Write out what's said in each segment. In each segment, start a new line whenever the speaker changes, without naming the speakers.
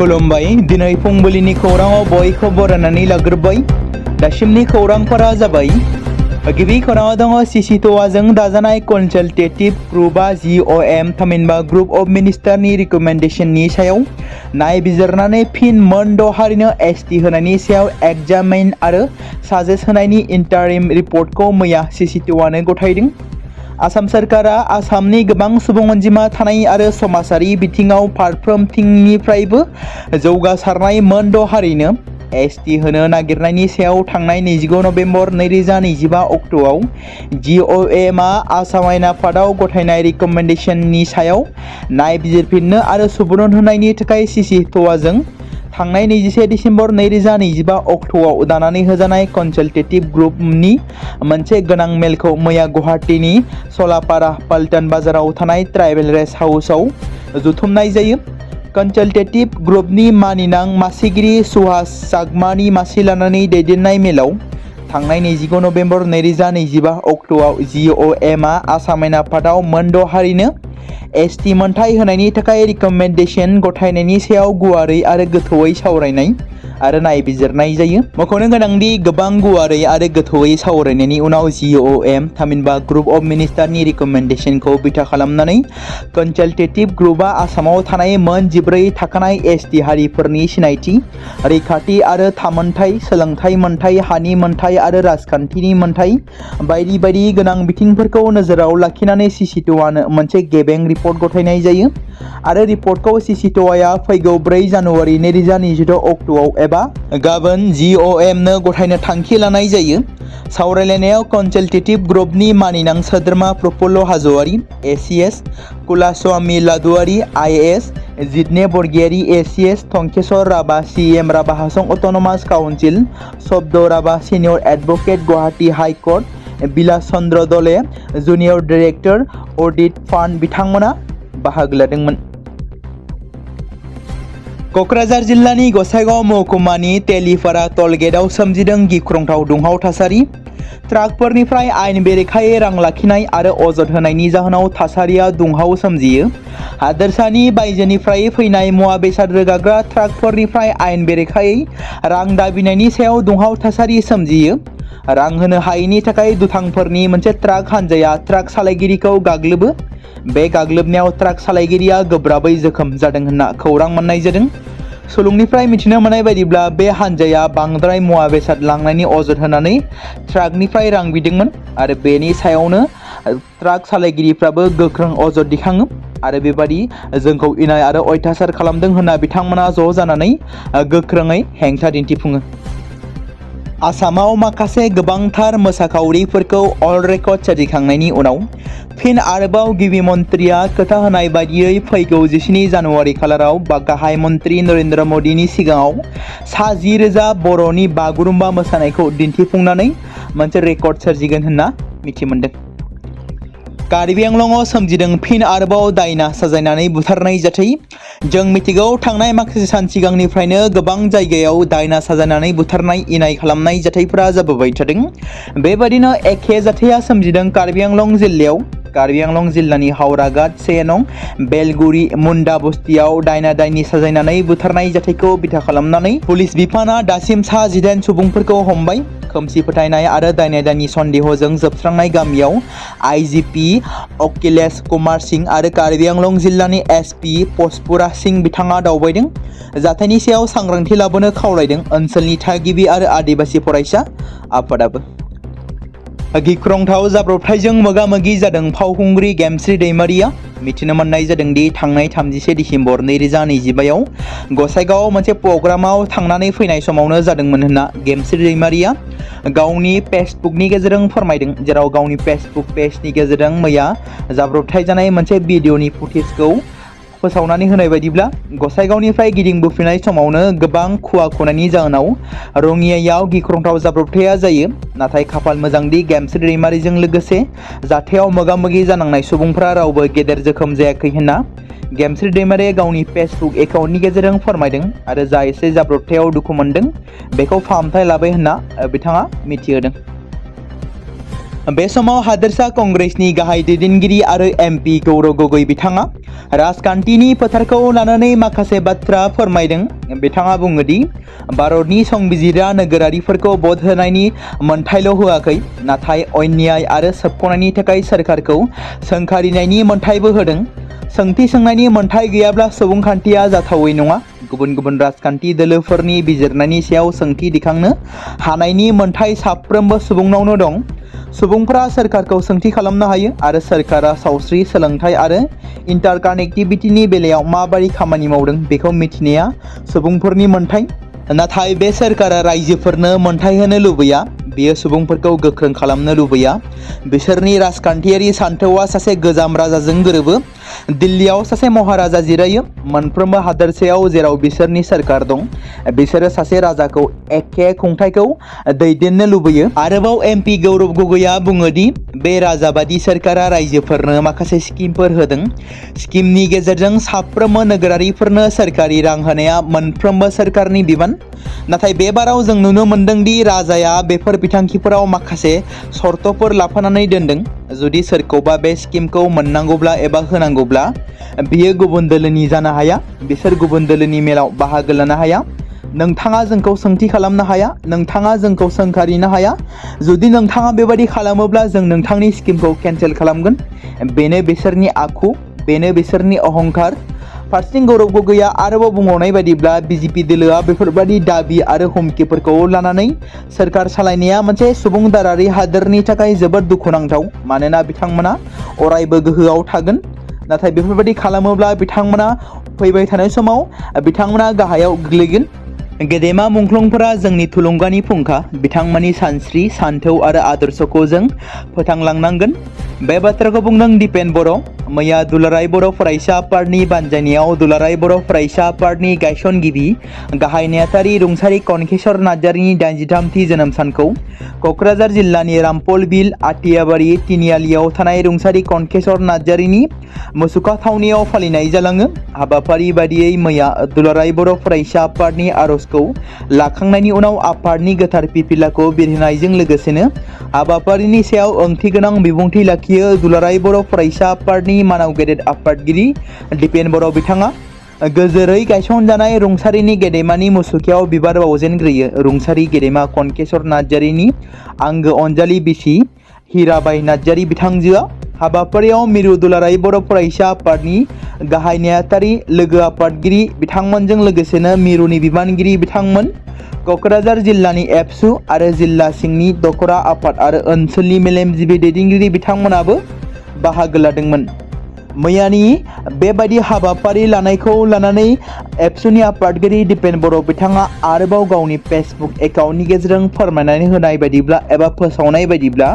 खुलुमबाय दिनै फुंबिलिनि खौराङाव बयखौ बरायनानै लाग्रोबाय। दासिमनि खौरांफोरा जाबाय गिबि खौराङाव दङ सिसिट'वाजों दाजानाय कनसालटेटिभ ग्रुपआ GOM थामहिनबा ग्रुप अफ मिनिस्टारनि रिकमेन्डेशननि सायाव नायबिजिरनानै फिन मोनद' हारिनो ST होनायनि सायाव एग्जामिन आरो साजेस्ट होनायनि इन्टारिम रिपर्टखौ मैया सिसिट'वानो गथायदों। आसाम सोरखारा आसामनि गोबां सुबुं अनजिमा थानाय आरो समाजारि बिथिङाव फारफ्रोमथिंनिफ्रायबो जौगासारनाय मोनद' हारिनो ST होनो नागिरनायनि सायाव थांनाय 29 नभेम्बर 2025 अक्ट'आव GOMआ आसाम आयेन आफादाव गथायनाय रिकमेन्डेशननि सायाव नायबिजिरफिननो आरो सुबुरुन होनायनि थाखाय सिसिट'वाजों थांनाय 21 दिसेम्बर 2025 अक्ट'आव दानानै होजानाय कनसालटेटिभ ग्रुपनि मोनसे गोनां मेलखौ मैया गुवाहाटीनि सलापारा पल्टन बाजाराव थानाय ट्राइबेल रेस्ट हाउसआव जुथुमनाय जायो। कनसालटेटिभ ग्रुपनि मानिनां मासिगिरि सुहास चाकमानि मासि लानानै दैदेननाय मेलाव थांनाय 29 नभेम्बर 2025 अक्ट'आव GOMआ आसाम आयेन आफादाव मोनद' हारिनो ST मोनथाय होनायनि थाखाय रिकमेन्डेशन गथायनायनि सायाव गुवारै आरो गोथौयै सावरायनाय आरो नायबिजिरनाय जायो। मख'नो गोनांदि गोबां गुवारै आरो गोथौयै सावरायनायनि उनाव GOM थामहिनबा ग्रुप अफ मिनिस्टारनि रिकमेन्डेशनखौ बिथा खालामनानै कनसालटेटिभ ग्रुपआ आसामाव थानाय मोन 14 थाखानाय ST हारिफोरनि सिनायथि, रैखाथि आरो थामोनथाय, सोलोंथाइ मोनथाय, हानि मोनथाय आरो राजखान्थिनि मोनथाय बायदि बायदि गोनां बिथिंफोरखौ नोजोराव लाखिनानै सिसिट'वानो मोनसे गेबें रिपर्ट गथायनाय जायो आरो रिपर्टखौ सिसिट'वाया फैगौ 4 जानुवारि 2026 अक्ट'आव एबा गाबोन GOMनो गथायनो थांखि लानाय जायो। सावरायलायनायाव कनसालटेटिभ ग्रुपनि मानिनां सोद्रोमा प्रफुल्ल हाज'वारि ACS, कुलास्वामी Laduwari IAS, Jitne Borgoyari ACS, Tankeswar Rabha CM Rabha Hasong autonomous council, Sabda Rabha senior advocate Guwahati high court, Bilash Chandra Daley junior director audit fund बिथांमोना बाहागो लादोंमोन। क'क्राझार जिल्लानि गसाइगाव महकुमानि तेलिपारा टलगेटआव सोमजिदों गिख्रंथाव दुंहाव थासारि। ट्राकफोरनिफ्राय आयेन बेरेखायै रां लाखिनाय आरो अजद होनायनि जाहोनाव थासारिया दुंहाव सोमजियो। हादोरसानि बायजोनिफ्राय फैनाय मुवा बेसाद रोगाग्रा ट्राकफोरनिफ्राय आयेन बेरेखायै रां दाबिनायनि सायाव दुंहाव थासारि सोमजियो। रां होनो हायैनि थाखाय दुथांफोरनि मोनसे ट्राक हानजाया ट्राक सालायगिरिखौ गाग्लोबो। बे गाग्लोबनायाव ट्राक सालायगिरिया गोब्राबै जोखोम जादों होनना खौरां मोननाय जादों। सुलुंनिफ्राय मिथिनो मोननाय बायदिब्ला बे हानजाया बांद्राय मुवा बेसाद लांनायनि अजद होनानै ट्राकनिफ्राय रां बिदोंमोन आरो बेनि सायावनो ट्राक सालायगिरिफ्राबो गोख्रों अजद दिखाङो आरो बेबादि जोंखौ इनाय आरो अयथासार खालामदों होनना बिथांमोना ज' जानानै गोख्रोङै हेंथा दिन्थिफुङो। आसामाव माखासे गोबांथार मोसाखावरिफोरखौ अल रेकर्ड सोरजिखांनायनि उनाव फिन आरोबाव गिबि मन्थ्रिया खोथा होनाय बायदियै फैगौ 17 जानुवारि खालाराव गाहाय मन्थ्रि नरेन्द्र मदिनि सिगाङाव सा 10,000 बर'नि बागुरुम्बा मोसानायखौ दिन्थिफुंनानै मोनसे रेकर्ड सोरजिगोन होनना मिथिमोनदों। कार्बि आंलंआव सोमजिदों फिन आरोबाव दायना साजायनानै बुथारनाय जाथाय। जों मिथिगौ थांनाय माखासे सान सिगांनिफ्रायनो गोबां जायगायाव दायना साजायनानै बुथारनाय इनाय खालामनाय जाथायफोरा जाबोबाय थादों। बेबादिनो एखे जाथाया सोमजिदों कार्बि आंलं जिल्लायाव। कार्बि आंलं जिल्लानि हावराघाट 1 नं बेलगुरि मुन्डा बस्तियाव दायना दायनि साजायनानै बुथारनाय जाथायखौ बिथा खालामनानै पुलिस बिफाना दासिम सा 18 सुबुंफोरखौ हमबाय। खोमसि फोथायनाय आरो दायना दायनि सन्देहजों जोबस्रांनाय गामियाव IGP अखिलेश कुमार सिंह आरो कार्बि आंलं जिल्लानि SP पसपुरा सिंह बिथाङा दावबायदों। जाथायनि सायाव सांग्रांथि लाबोनो खावलायदों ओनसोलनि थागिबि आरो आदिबासि फरायसा आफादाबो। गिख्रंथाव जाब्रबथायजों मोगा-मोगि जादों फावखुंग्रि गेमस्रि दैमारिया। मिथिनो मोननाय जादों दि थांनाय 31 दिसेम्बर 2025 गसाइगावआव मोनसे प्रग्रामाव थांनानै फैनाय समावनो जादोंमोन होनना गेमस्रि दैमारिया गावनि फेसबुकनि गेजेरजों फोरमायदों, जेराव गावनि फेसबुक पेजनि गेजेरजों मैया जाब्रबथाय जानाय मोनसे भिडिअनि फुटेजखौ फोसावनानै होनाय बायदिब्ला गसाइगावनिफ्राय गिदिंबोफिननाय समावनो गोबां खुवा खुनायनि जाहोनाव रङियायाव गिख्रंथाव जाब्रबथाया जायो। नाथाय खाफाल मोजांदि गेमस्रि दैमारिजों लोगोसे जाथायाव मोगा-मोगि जानांनाय सुबुंफोरा रावबो गेदेर जोखोम जायाखै होनना गेमस्रि दैमारिया गावनि फेसबुक एकाउन्टनि गेजेरजों फोरमायदों आरो जा एसे जाब्रबथायाव दुखु मोनदों बेखौ फाहामथाय लाबाय होनना बिथाङा मिथिहोदों। बे समाव हादोरसा कंग्रेसनि गाहाय दैदेनगिरि आरो एमपि गौरव गगৈ बिथाङा राजखान्थिनि फोथारखौ लानानै माखासे बाथ्रा फोरमायदों। बिथाङा बुङो दि भारतनि संबिजिरा नोगोरारिफोरखौ भट होनायनि मोन्थायल' होआखै, नाथाय अन्याय आरो सोबख'नायनि थाखाय सोरखारखौ सोंखारिनायनि मोन्थायबो होदों। सोंथि सोंनायनि मोन्थाय गैयाब्ला सुबुंखान्थिया जाथावै नङा। गुबुन गुबुन राजखान्थि दोलोफोरनि बिजिरनायनि सायाव सोंथि दिखांनो हानायनि मोन्थाय साफ्रोमबो सुबुंनावनो दं। सुबुंफोरा सोरखारखौ सोंथि खालामनो हायो आरो सोरखारा सावस्रि, सोलोंथाय आरो इन्टारकानेक्टिभिटिनि बेलायाव माबोरै खामानि मावदों बेखौ मिथिनाया सुबुंफोरनि मोन्थाय। नाथाय बे सोरखारा रायजोफोरनो मोन्थाय होनो लुबैया, बेयो सुबुंफोरखौ गोख्रों खालामनो लुबैया। बिसोरनि राजखान्थियारि सान्थौआ सासे गोजाम राजाजों गोरोबो। दिल्लीयाव सासे महाराजा जिरायो। मोनफ्रोमबो हादोरसायाव जेराव बिसोरनि सोरखार दं, बिसोरो सासे राजाखौ एखे खुंथायखौ दैदेननो लुबैयो। आरोबाव एमपि गौरव गगैआ बुङो दि बे राजाबादि सोरखारा रायजोफोरनो माखासे स्किमफोर होदों। स्किमनि गेजेरजों साफ्रोमबो नोगोरारिफोरनो सोरखारि रां होनाया मोनफ्रोमबो सोरखारनि बिबान। नाथाय बे बाराव जों नुनो मोन्दों दि राजाया बेफोर बिथांखिफोराव माखासे सर्तफोर लाफानानै दोनदों। जुदि सोरखौबा बे स्किमखौ मोननांगौब्ला एबा होनांगौब्ला बियो गुबुन दोलोनि जानो हाया। बिसोर गुबुन दोलोनि मेलाव बाहागो लानो हाया। नोंथाङा जोंखौ सोंथि खालामनो हाया। नोंथाङा जोंखौ सोंखारिनो हाया। जुदि नोंथाङा बेबादि खालामोब्ला जों नोंथांनि स्किमखौ केन्सेल खालामगोन। बेनो बिसोरनि आखु, बेनो बिसोरनि अहंकार। फारसेथिं गौरव गगैआ आरोबाव बुंबावनाय बायदिब्ला बिजेपि दोलोआ बेफोरबादि दाबि आरो हुमखिफोरखौ लानानै सोरखार सालायनाया मोनसे सुबुंदारारि हादोरनि थाखाय जोबोद दुखुनांथाव। मानोना बिथांमोना अरायबो गोहोआव थागोन। नाथाय बेफोरबादि खालामोब्ला बिथांमोना फैबाय थानाय समाव बिथांमोना गाहायाव गोग्लैगोन। गेदेमा मुंख्लंफोरा जोंनि थुलुंगानि फुंखा। बिथांमोननि सानस्रि, सान्थौ आरो आदर्शखौ जों फोथांलांनांगोन। बे बाथ्राखौ बुंदों दिपेन बर'। मैया दुलाराय बर' फरायसा आफादनि बानजायनायाव दुलाराय बर' फरायसा आफादनि गायसनगिरि गाहाय नेहाथारि रुंसारि कनकेश्वर नार्जारिनि 83थि जोनोम सानखौ क'क्राझार जिल्लानि रामफल बिल, आटियाबारि, तिनिआलियाव थानाय रुंसारि कनकेश्वर नार्जारिनि मुसुखा थावनियाव फालिनाय जालाङो। हाबाफारि बादियै मैया दुलाराय बर' फरायसा आफादनि आर'जखौ लाखांनायनि उनाव आफादनि गोथार फिरफिलाखौ बिरहोनायजों लोगोसेनो हाबाफारिनि सायाव ओंथिगोनां बिबुंथि लाखियो दुलाराय बर' फरायसा आफादनि मानाव गेदेर आफादगिरि दिपेन बर' बिथाङा। गोजोरै गायसनजानाय रुंसारिनि गेदेमानि मुसुखायाव बिबार बावजेनग्रोयो रुंसारि गेदेमा कनकेश्वर नार्जारिनि आंगो अनजालि बिसि हिराबाई नार्जारि बिथांजोआ। हाबाफारियाव मिरु दुलाराय बर' फरायसा आफादनि गाहाय नेहाथारि लोगो आफादगिरि बिथांमोनजों लोगोसेनो मिरुनि बिबानगिरि बिथांमोन, क'क्राझार जिल्लानि एबसु आरो जिल्ला सिंनि दखरा आफाद आरो ओनसोलनि मेलेमजिबि दैदेनगिरि बिथांमोनाबो बाहागो लादोंमोन। मैयानि बेबायदि हाबाफारि लानायखौ लानानै एबसुनि आफादगिरि दिपेन बर' बिथाङा आरोबाव गावनि फेसबुक एकाउन्टनि गेजेरजों फोरमायनानै होनाय बायदिब्ला एबा फोसावनाय बायदिब्ला,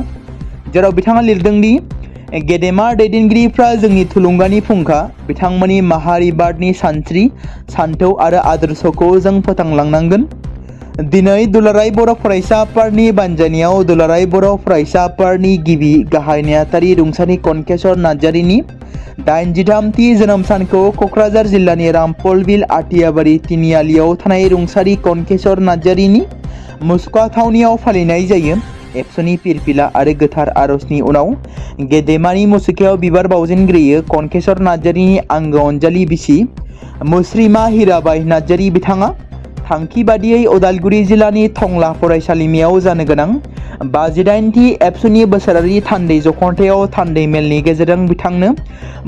जेराव बिथाङा लिरदों दि गेदेमा दैदेनगिरिफ्रा जोंनि थुलुंगानि फुंखा। बिथांमोननि माहारिबादनि सानस्रि, सान्थौ आरो आदर्शखौ जों फोथांलांनांगोन। दिनै दुलाराय बर' फरायसा आफादनि बानजायनायाव दुलाराय बर' फरायसा आफादनि गिबि गाहाय नेहाथारि रुंसारि कनकेश्वर नार्जारिनि 83थि जोनोम सानखौ क'क्राझार जिल्लानि रामफल बिल, आटियाबारि, तिनिआलियाव थानाय रुंसारि कनकेश्वर नार्जारिनि मुसुखा थावनियाव फालिनाय जायो। एबसुनि फिरफिला आरो गोथार आर'जनि उनाव गेदेमानि मुसुखायाव बिबार बावजेनग्रोयो कनकेश्वर नार्जारिनि आंगो अनजालि बिसि मुस्रिमा हिराबाई नार्जारि बिथाङा। थांखि बादियै उदालगुरि जिल्लानि टंला फरायसालिमायाव जानो गोनां 58थि एबसुनि बोसोरारि थान्दै जख'न्थायाव थान्दै मेलनि गेजेरजों बिथांनो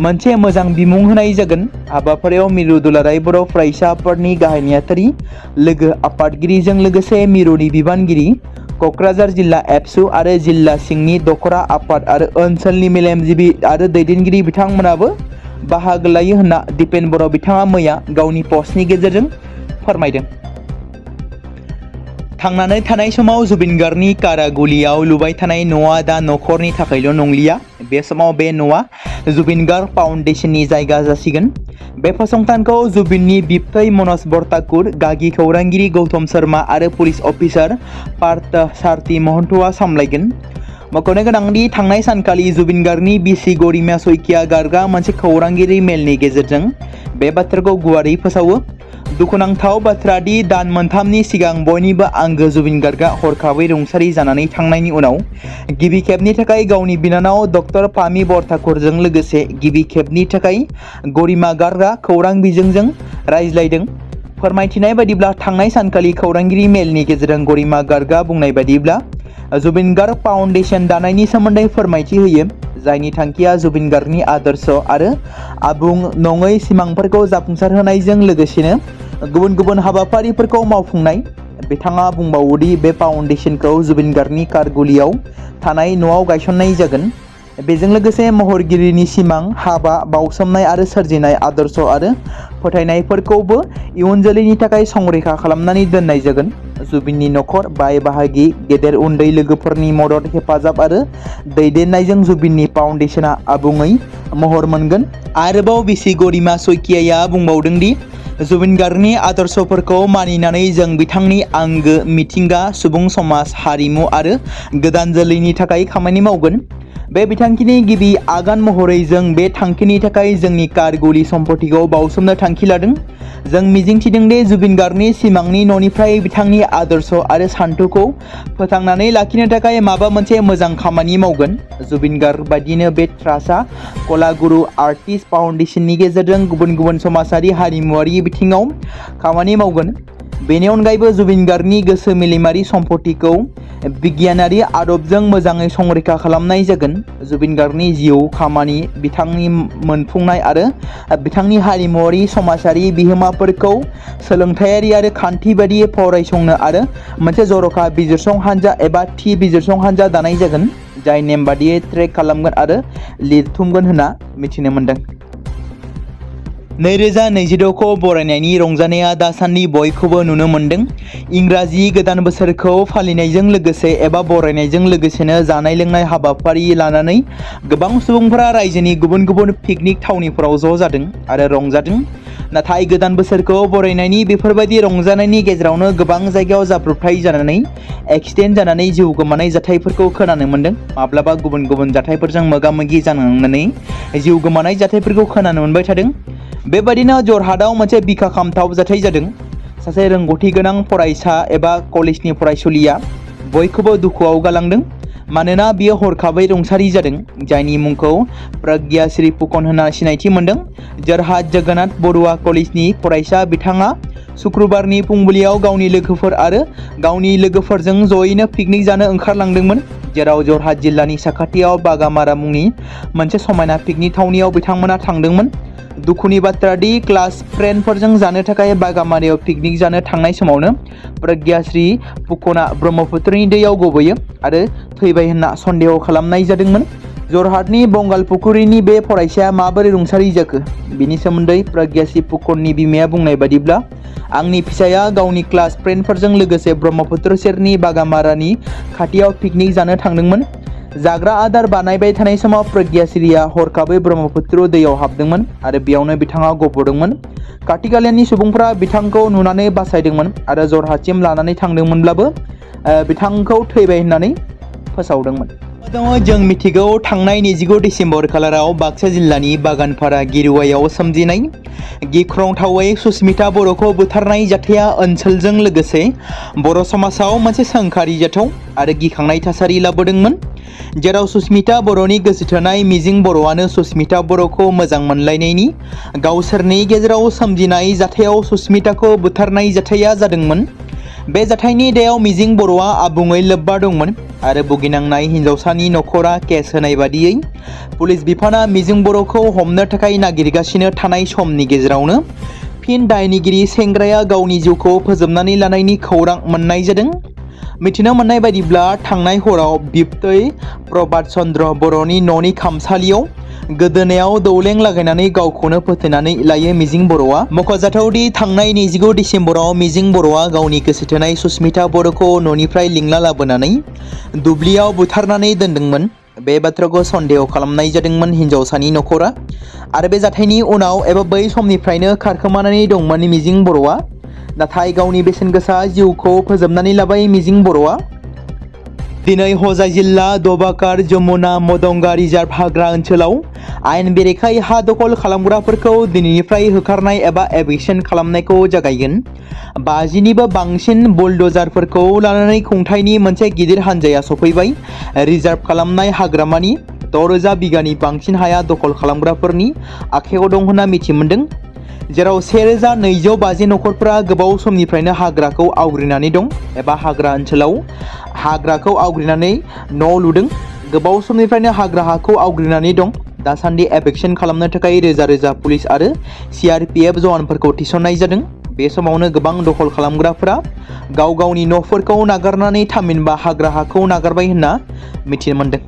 मोनसे मोजां बिमुं होनाय जागोन। हाबाफारियाव मिरु दुलाराय बर' फरायसा आफादनि गाहाय नेहाथारि लोगो आफादगिरिजों लोगोसे मिरुनि बिबानगिरि, क'क्राझार जिल्ला एबसु आरो जिल्ला सिंनि दखरा आफाद आरो ओनसोलनि मेलेमजिबि आरो दैदेनगिरि बिथांमोनाबो बाहागो लायो होनना दिपेन बर' बिथाङा मैया गावनि पस्टनि गेजेरजों फोरमायदों। थांनानै थानाय समाव जुबिन गार्गनि कारागुलियाव लुबाय थानाय न'आ दा न'खरनि थाखायल' नंलिया। बे समाव बे न'आ जुबिन गार्ग फाउन्डेसननि जायगा जासिगोन। बे फसंथानखौ जुबिननि बिबथै मनज बरताकुर, गागि खौरांगिरि गौतम शर्मा आरो पुलिस अफिसार पार्थ सारथी महन्तआ सामलायगोन। मख'नो गोनांदि थांनाय सानखालि जुबिन गार्गनि बिसि गरिमा सइकिया गार्गआ मोनसे खौरांगिरि मेलनि गेजेरजों बे बाथ्राखौ गुवारै फोसावो। दुखुनांथाव बाथ्रा दि दान मोनथामनि सिगां बयनिबो आंगो जुबिन गार्गआ हरखाबै रुंसारि जानानै थांनायनि उनाव गिबि खेबनि थाखाय गावनि बिनानाव डक्टर पामी बरठाकुरजों लोगोसे गिबि खेबनि थाखाय गरिमा गार्गआ खौरां बिजोंजों रायज्लायदों। फोरमायथिनाय बादिब्ला थांनाय सानखालि खौरांगिरि मेलनि गेजेरजों गरिमा गार्गआ बुंनाय बादिब्ला जुबिन गार्ग फाउन्डेशन दानायनि सोमोन्दै फोरमायथि होयो, जायनि थांखिया जुबिन गार्गनि आदर्श आरो आबुं नङै सिमांफोरखौ जाफुंसारहोनायजों लोगोसेनो गुबुन गुबुन हाबाफारिफोरखौ मावफुंनाय। बिथाङा बुंबावोदि बे फाउन्डेशनखौ जुबिन गार्गनि कारगुलियाव थानाय न'आव गायसननाय जागोन। बेजों लोगोसे महरगिरिनि सिमां, हाबा, बावसोमनाय आरो सोरजिनाय आदर्श आरो फोथायनायफोरखौबो इयुन जोलैनि थाखाय संरैखा खालामनानै दोननाय जागोन। जुबिननि नखर, बाय बाहागि, गेदेर उन्दै लोगोफोरनि मदद, हेफाजाब आरो दैदेननायजों जुबिननि फाउन्डेशना आबुङै महर मोनगोन। आरोबाव बिसि गरिमा सइकियाआ बुंबावदों दि जुबिन गार्गनि आदर्शफोरखौ मानिनानै जों बिथांनि आंगो मिथिंगा, सुबुं समाज, हारिमु आरो गोदान जोलैनि थाखाय खामानि मावगोन। बे बिथांखिनि गिबि आगान महरै जों बे थांखिनि थाखाय जोंनि कारगुलि सम्पथिखौ बावसोमनो थांखि लादों। जों मिजिंथिदों दि जुबिन गार्गनि सिमांनि न'निफ्राय बिथांनि आदर्श आरो सानथौखौ फोथांनानै लाखिनो थाखाय माबा मोनसे मोजां खामानि मावगोन। जुबिन गार्ग बायदिनो बे ट्रास्टआ कलागुरु आर्टिस्ट फाउन्डेशननि गेजेरजों गुबुन गुबुन समाजारि हारिमुआरि बिथिङाव खामानि मावगोन। बेनि अनगायैबो जुबिन गार्गनि गोसो मेलेमारि सम्पथिखौ बिगियानारि आदबजों मोजाङै संरैखा खालामनाय जागोन। जुबिन गार्गनि जिउ, खामानि, बिथांनि मोनफुंनाय आरो बिथांनि हारिमुआरि समाजारि बिहोमाफोरखौ सोलोंथायारि आरो खान्थि बायदियै फरायसंनो आरो मोनसे जर'खा बिजिरसं हानजा एबा थि बिजिरसं हानजा दानाय जागोन, जाय नेम बादियै ट्रेक खालामगोन आरो लिरथुमगोन होनना मिथिनो मोन्दों। 2026खौ बरायनायनि रंजानाया दासान्दि बयखौबो नुनो मोन्दों। इंराजि गोदान बोसोरखौ फालिनायजों लोगोसे एबा बरायनायजों लोगोसेनो जानाय लोंनाय हाबाफारि लानानै गोबां सुबुंफोरा रायजोनि गुबुन गुबुन पिकनिक थावनिफोराव ज' जादों आरो रंजादों। नाथाय गोदान बोसोरखौ बरायनायनि बेफोरबायदि रंजानायनि गेजेरावनो गोबां जायगायाव जाब्रबथाय जानानै एक्सिडेन्ट जानानै जिउ गोमानाय जाथायफोरखौ खोनानो मोन्दों। माब्लाबा गुबुन गुबुन जाथायफोरजों मोगा मोगि जानांनानै जिउ गोमानाय जाथायफोरखौ खोनानो मोनबाय थादों। बेबादिनो जरहाटआव मोनसे बिखा खामथाव जाथाय जादों। सासे रोंगौथि गोनां फरायसा एबा कलेजनि फरायसुलिया बयखौबो दुखुआव गालांदों, मानोना बियो हरखाबै रुंसारि जादों, जायनि मुंखौ प्रज्ञाश्री फुकन होनना सिनायथि मोन्दों। जरहाट जोगोनाथ बरुवा कलेजनि फरायसा बिथाङा शुक्रबारनि फुंबिलियाव गावनि लोगोफोर आरो गावनि लोगोफोरजों जयैनो पिकनिक जानो ओंखारलांदोंमोन, जेराव जरहाट जिल्लानि साखाथियाव बागामारा मुंनि मोनसे समायना पिकनिक थावनियाव बिथांमोना थांदोंमोन। दुखुनि बाथ्रा दि क्लास फ्रेन्डफोरजों जानो थाखाय बागामारायाव पिकनिक जानो थांनाय समावनो प्रज्ञाश्री फुकनआ ब्रह्मपुत्रनि दैयाव गबयो आरो थैबाय होनना सन्देह खालामनाय जादोंमोन। जरहाटनि बंगालपुखुरिनि बे फरायसाया माबोरै रुंसारि जाखो, बिनि सोमोन्दै प्रज्ञाश्री फुकननि बिमाया बुंनाय बादिब्ला, आंनि फिसाया गावनि क्लास फ्रेन्डफोरजों लोगोसे ब्रह्मपुत्र सेरनि बागामारानि खाथियाव पिकनिक जानो थांदोंमोन। जाग्रा आदार बानायबाय थानाय समाव प्रज्ञाश्रीया हरखाबै ब्रह्मपुत्र दैयाव हाबदोंमोन आरो बेयावनो बिथाङा गबदोंमोन। खाथि खालानि सुबुंफोरा बिथांखौ नुनानै बासायदोंमोन आरो जरहाटसिम लानानै थांदोंमोनब्लाबो बिथांखौ थैबाय होननानै फोसावदोंमोन। जों मिथिगौ थांनाय 29 डिसेम्बर खालाराव बाक्सा जिल्लानि बागानपारा गिरुवायाव सोमजिनाय गिख्रंथावै सुस्मिता बर'खौ बुथारनाय जाथाया ओनसोलजों लोगोसे बर' समाजाव मोनसे सोंखारिजाथाव आरो गिखांनाय थासारि लाबोदोंमोन, जेराव सुस्मिता बर'नि गोसोथोनाय मिजिं बर'आनो सुस्मिता बर'खौ मोजां मोनलायनायनि गावसोरनि गेजेराव सोमजिनाय जाथायाव सुस्मिताखौ बुथारनाय जाथाया जादोंमोन। बे जाथायनि दायाव मिजिं बर'आ आबुङै लोब्बा दंमोन आरो भुगिनांनाय हिन्जावसानि नखरा केस होनाय बादियै पुलिस बिफाना मिजिं बर'खौ हमनो थाखाय नागिरगासिनो थानाय समनि गेजेरावनो फिन दायनिगिरि सेंग्राया गावनि जिउखौ फोजोबनानै लानायनि खौरां मोननाय जादों। मिथिनो मोननाय बायदिब्ला थांनाय हराव बिबतै प्रभात चन्द्र बर'नि न'नि खामसालियाव गोदोनायाव दौलें लागायनानै गावखौनो फोथैनानै लायो मिजिं बर'आ। मख'जाथावदि थांनाय 29 डिसेम्बराव मिजिं बर'आ गावनि गोसोथोनाय सुस्मिता बर'खौ न'निफ्राय लिंना लाबोनानै दुब्लियाव बुथारनानै दोनदोंमोन। बे बाथ्राखौ सन्देह खालामनाय जादोंमोन हिन्जावसानि नखरा आरो बे जाथायनि उनाव एबा बै समनिफ्रायनो खारखोमानानै दंमोन मिजिं बर'आ। नाथाय गावनि बेसेन गोसा जिउखौ फोजोबनानै लाबाय मिजिं बर'आ। दिनै हजाइ जिल्ला दबाकार जमुना मदंगा रिजार्भ हाग्रा ओनसोलाव आयेन बेरेखायै हा दखल खालामग्राफोरखौ दिनैनिफ्राय होखारनाय एबा एभिक्शन खालामनायखौ जागायगोन। 50निबो बांसिन बुलडोजारफोरखौ लानानै खुंथायनि मोनसे गिदिर हानजाया सफैबाय। रिजार्भ खालामनाय हाग्रामानि 6000 बिगानि बांसिन हाया दखल खालामग्राफोरनि आखायाव दं होनना मिथि मोनदों, जेराव 1250 नखरफोरा गोबाव समनिफ्रायनो हाग्राखौ आवग्रिनानै दं एबा हाग्रा ओनसोलाव हाग्राखौ आवग्रिनानै न' लुदों। गोबाव समनिफ्रायनो हाग्रा हाखौ आवग्रिनानै दं। दासान्दि एभिक्शन खालामनो थाखाय रोजा रोजा पुलिस आरो CRPF जवानफोरखौ थिसननाय जादों। बे समावनो गोबां दखल खालामग्राफोरा गाव गावनि न'फोरखौ नागारनानै थामहिनबा हाग्रा हाखौ नागारबाय होनना मिथिनो मोनदों।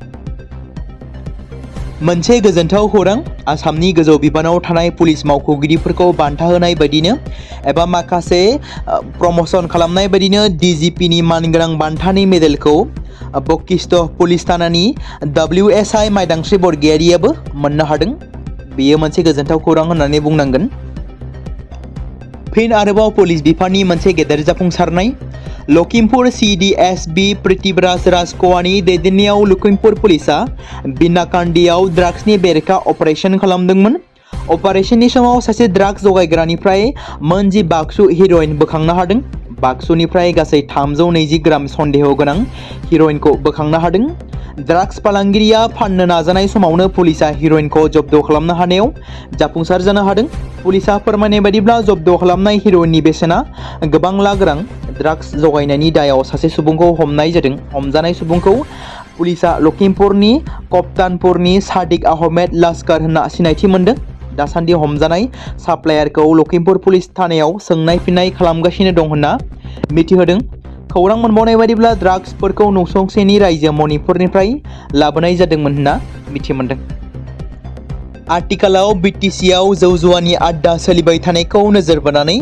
मोनसे गोजोनथाव खौरां, आसामनि गोजौ बिबानाव थानाय पुलिस मावख'गिरिफोरखौ बान्था होनाय बायदिनो एबा माखासे प्रमोशन खालामनाय बायदिनो DGPनि मानगोनां बान्थानि मेडेलखौ बकिस्ट पुलिस थानानि WSI माइदांस्रि बरगयारियाबो मोननो हादों। बेयो मोनसे गोजोनथाव खौरां होननानै बुंनांगोन। फिन आरोबाव पुलिस बिफाननि मोनसे गेदेर जाफुंसारनाय। लखिमपुर CDSB पृथ्वीराज राजख'वानि दैदेननायाव लखिमपुर पुलिसा बिनाकान्दियाव ड्राग्सनि बेरेखा अपारेशन खालामदोंमोन। अपारेशननि समाव सासे ड्राग्स जगायग्रानिफ्राय मोनजि बाक्सु हिर'इन बोखांनो हादों। बाक्सुनिफ्राय गासै 320 ग्राम सन्देह गोनां हिर'इनखौ बोखांनो हादों। ड्राग्स फालांगिरिया फाननो नाजानाय समावनो पुलिसा हिर'इनखौ जब्द खालामनो हानायाव जाफुंसार जानो हादों। पुलिसा फोरमायनाय बायदिब्ला जब्द खालामनाय हिर'इननि बेसेना गोबां लाख रां। ड्राग्स जगायनायनि दायाव सासे सुबुंखौ हमनाय जादों। हमजानाय सुबुंखौ पुलिसा लखिमपुरनि कप्तानपुरनि सादिक आहमेद लास्कार होनना सिनायथि मोनदों। दासान्दि हमजानाय साप्लायारखौ लखिमपुर पुलिस थानायाव सोंनाय फिननाय खालामगासिनो दं होनना मिथिहोदों। खौरां मोनबावनाय बायदिब्ला ड्राग्सफोरखौ नसुंसेनि रायजो मणिपुरनिफ्राय लाबोनाय जादोंमोन होनना मिथि मोनदों। आथिखालाव BTCआव जौ जुवानि आड्डा सोलिबाय थानायखौ नोजोर बोनानै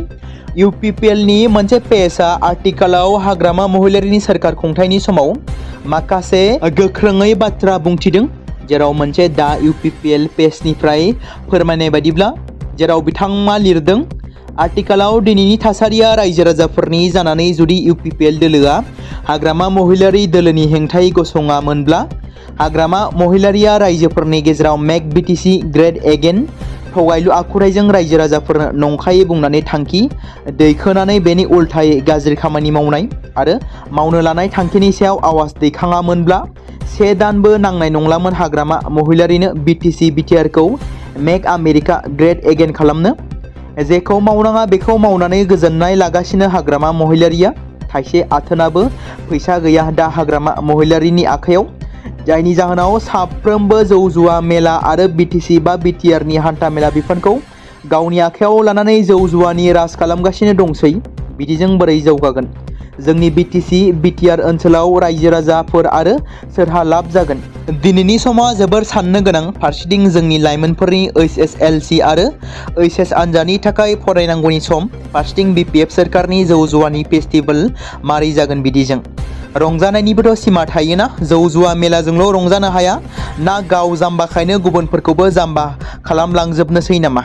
UPPLनि मोनसे पेजआ आथिखालाव हाग्रामा महिलारिनि सोरखार खुंथायनि समाव माखासे गोख्रोङै बाथ्रा बुंथिदों, जेराव मोनसे दा UPPL पेजनिफ्राय फोरमायनाय बायदिब्ला, जेराव बिथाङा लिरदों, आथिखालाव दिनैनि थासारिया रायजो राजाफोरनि जानानै जुदि UPPL दोलोआ हाग्रामा महिलारि दोलोनि हेंथायै गसङामोनब्ला हाग्रामा महिलारिया रायजोफोरनि गेजेराव मेक BTC ग्रेट एगेन थगायलु आखुथायजों रायजो राजाफोरनो नंखायै बुंनानै थांखि दैखोनानै बेनि उल्थायै गाज्रि खामानि मावनाय आरो मावनो लानाय थांखिनि सायाव आवाज दैखाङामोनब्ला 1 दानबो नांनाय नंलामोन हाग्रामा महिलारिनो BTC BTRखौ मेक आमेरिका ग्रेट एगेन खालामनो। जेखौ मावनाङा बेखौ मावनानै गोजोननाय लागासिनो हाग्रामा महिलारिया। थाइसे आथोनाबो फैसा गैया दा हाग्रामा महिलारिनि आखायाव, जायनि जाहोनाव साफ्रोमबो जौ जुवा मेला आरो BTC बा BTRनि हान्था मेला बिफानखौ गावनि आखायाव लानानै जौ जुवानि राज खालामगासिनो दंसै। बिदिजों बोरै जौगागोन? जोंनि BTC BTR ओनसोलाव रायजो राजाफोर आरो सोरहा लाब जागोन? दिनैनि समा जोबोर साननो गोनां। फारसेथिं जोंनि लाइमोनफोरनि HSLC आरो HS आनजादनि थाखाय फरायनांगौनि सम, फारसेथिं BPF सोरखारनि जौ जुवानि फेस्टिभेल मारै जागोन बिदिजों? रंजानायनिबोथ' सिमा थायोना। जौ जुवा मेलाजोंल' रंजानो हाया ना गाव जाम्बाखायनो गुबुनफोरखौबो जाम्बा खालामलांजोबनोसै नामा?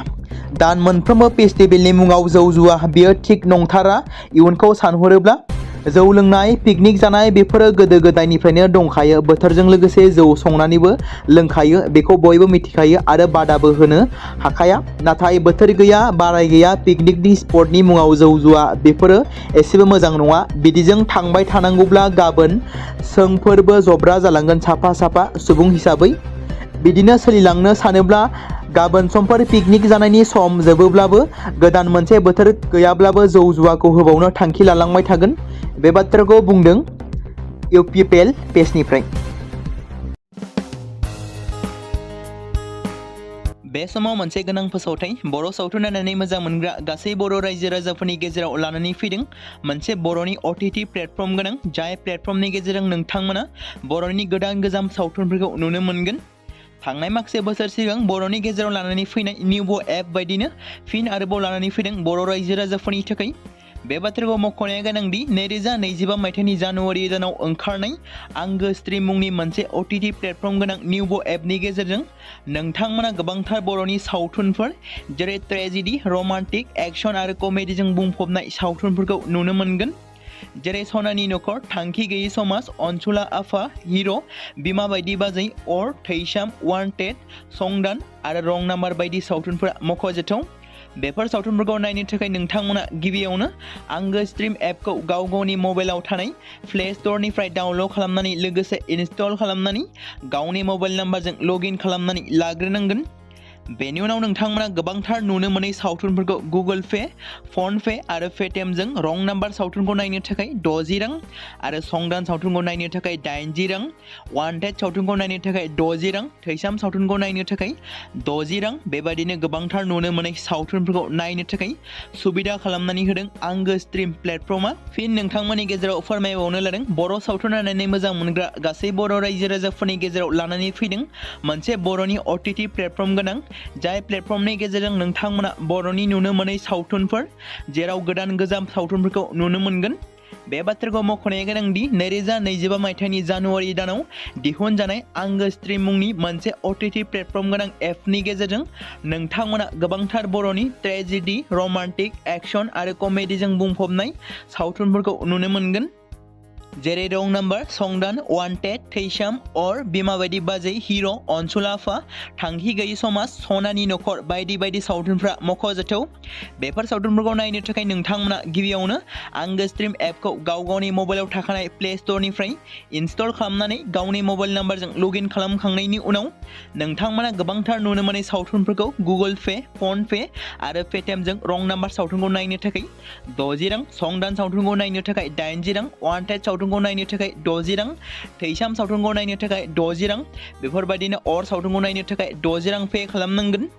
दान मोनफ्रोमबो फेस्टिभेलनि मुङाव जौ जुवा, बेयो थिग नंथारा। इयुनखौ सानहरोब्ला जौ लोंनाय, पिकनिक जानाय बेफोरो गोदो गोदायनिफ्रायनो दंखायो। बोथोरजों लोगोसे जौ संनानैबो लोंखायो, बेखौ बयबो मिथिखायो आरो बादाबो होनो हाखाया। नाथाय बोथोर गैया, बाराय गैया, पिकनिकनि स्पटनि मुङाव जौ जुवा, बेफोरो एसेबो मोजां नङा। बिदिजों थांबाय थानांगौब्ला गाबोन सोंफोरबो जब्रा जालांगोन साफा साफा सुबुं हिसाबै। बिदिनो सोलिलांनो सानोब्ला गाबोन समफोर पिकनिक जानायनि सम जोबोब्लाबो गोदान मोनसे बोथोर गैयाब्लाबो जौ जुवाखौ होबावनो थांखि लालांबाय थागोन। बे बाथ्राखौ बुंदों UPPL पेजनिफ्राय। बे समाव मोनसे गोनां फोसावथाय बर' सावथुन नायनानै मोजां मोनग्रा गासै बर' रायजो राजाफोरनि गेजेराव लानानै फैदों मोनसे बर'नि OTT प्लेटफर्म गोनां, जाय प्लेटफर्मनि गेजेरजों नोंथांमोना बर'नि गोदान गोजाम सावथुनफोरखौ नुनो मोनगोन। थांनाय माखासे बोसोर सिगां बर'नि गेजेराव लानानै फैनाय निउबो एप बायदिनो फिन आरोबाव लानानै फैदों बर' रायजो राजाफोरनि थाखाय। बे बाथ्राखौ मख'नाया गोनांदि 2025 मायथाइनि जानुवारि दानाव ओंखारनाय आंगो स्ट्रिम मुंनि मोनसे OTT प्लेटफर्म गोनां निउबो एपनि गेजेरजों नोंथांमोना गोबांथार बर'नि सावथुनफोर जेरै ट्रेजेडि, रमान्टिक, एक्शन आरो कमेडिजों बुंफबनाय सावथुनफोरखौ नुनो मोनगोन। जेरै सनानि नखर, थांखि गैयै समाज, अनसुला आफा, हिर', बिमा बायदि बाजै, अर, थैसाम, वान्टेड, संदान आरो रं नाम्बार बायदि सावथुनफोरा मख'जाथाव। बेफोर सावथुनफोरखौ नायनो थाखाय नोंथांमोना गिबियावनो आंगो स्ट्रिम एपखौ गाव गावनि मबाइलाव थानाय प्ले स्ट'रनिफ्राय डाउनल'ड खालामनानै लोगोसे इनस्टल खालामनानै गावनि मबाइल नाम्बारजों लगइन खालामनानै लाग्रोनांगोन। बेनि उनाव नोंथांमोना गोबांथार नुनो मोनै सावथुनफोरखौ गुगोल पे, फन पे आरो पेटिएमजों रं नाम्बार सावथुनखौ नायनो थाखाय 60 रां आरो संदान सावथुनखौ नायनो थाखाय 80 रां, वान्टेड सावथुनखौ नायनो थाखाय 60 रां, थैसाम सावथुनखौ नायनो थाखाय 60 रां बेबादिनो गोबांथार नुनो मोनै सावथुनफोरखौ नायनो थाखाय सुबिदा खालामनानै होदों आंगो स्ट्रिम प्लेटफर्मा। फिन नोंथांमोननि गेजेराव फोरमायबावनो लादों बर' सावथुन नायनानै मोजां मोनग्रा गासै बर' रायजो राजाफोरनि गेजेराव लानानै फैदों मोनसे बर'नि OTT प्लेटफर्म गोनां, जाय प्लेटफर्मनि गेजेरजों नोंथांमोना बर'नि नुनो मोनै सावथुनफोर जेराव गोदान गोजाम सावथुनफोरखौ नुनो मोनगोन। बे बाथ्राखौ मख'नाया गोनांदि 2025 मायथाइनि जानुवारि दानाव दिहुनजानाय आंगो स्ट्रिम मुंनि मोनसे OTT प्लेटफर्म गोनां एपनि गेजेरजों नोंथांमोना गोबांथार बर'नि ट्रेजेडि, रमान्टिक, एक्शन आरो कमेडिजों बुंफबनाय सावथुनफोरखौ नुनो मोनगोन। जेरै रं नाम्बार, संदान, वान्टेड, थैसाम, अर, बिमा बायदि बाजै, हिर', अनसुला आफा, थांखि गैयै समाज, सनानि नखर बायदि बायदि सावथुनफ्रा मख'जाथाव। बेफोर सावथुनफोरखौ नायनो थाखाय नोंथांमोना गिबियावनो आंगो स्ट्रिम एपखौ गाव गावनि मबाइलाव थाखानाय प्ले स्ट'रनिफ्राय इनस्टल खालामनानै गावनि मबाइल नाम्बारजों लगइन खालामखांनायनि उनाव नोंथांमोना गोबांथार नुनो मोनै सावथुनफोरखौ गुगोल पे, फन पे आरो पेटिएमजों रं नाम्बार सावथुनखौ नायनो थाखाय 60 रां, संदान सावथुनखौ नायनो थाखाय 80 रां, वान्टेड सावथुनखौ नायनो थाखाय 60 रां, थैसाम सावथुनखौ नायनो थाखाय 60 रां बेफोरबायदिनो अर सावथुनखौ नायनो थाखाय 60 रां पे खालामनांगोन।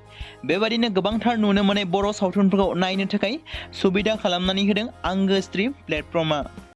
बेबायदिनो गोबांथार नुनो मोनै बर' सावथुनफोरखौ नायनो थाखाय सुबिदा खालामनानै होदों आंगो स्ट्रिम प्लेटफर्मा।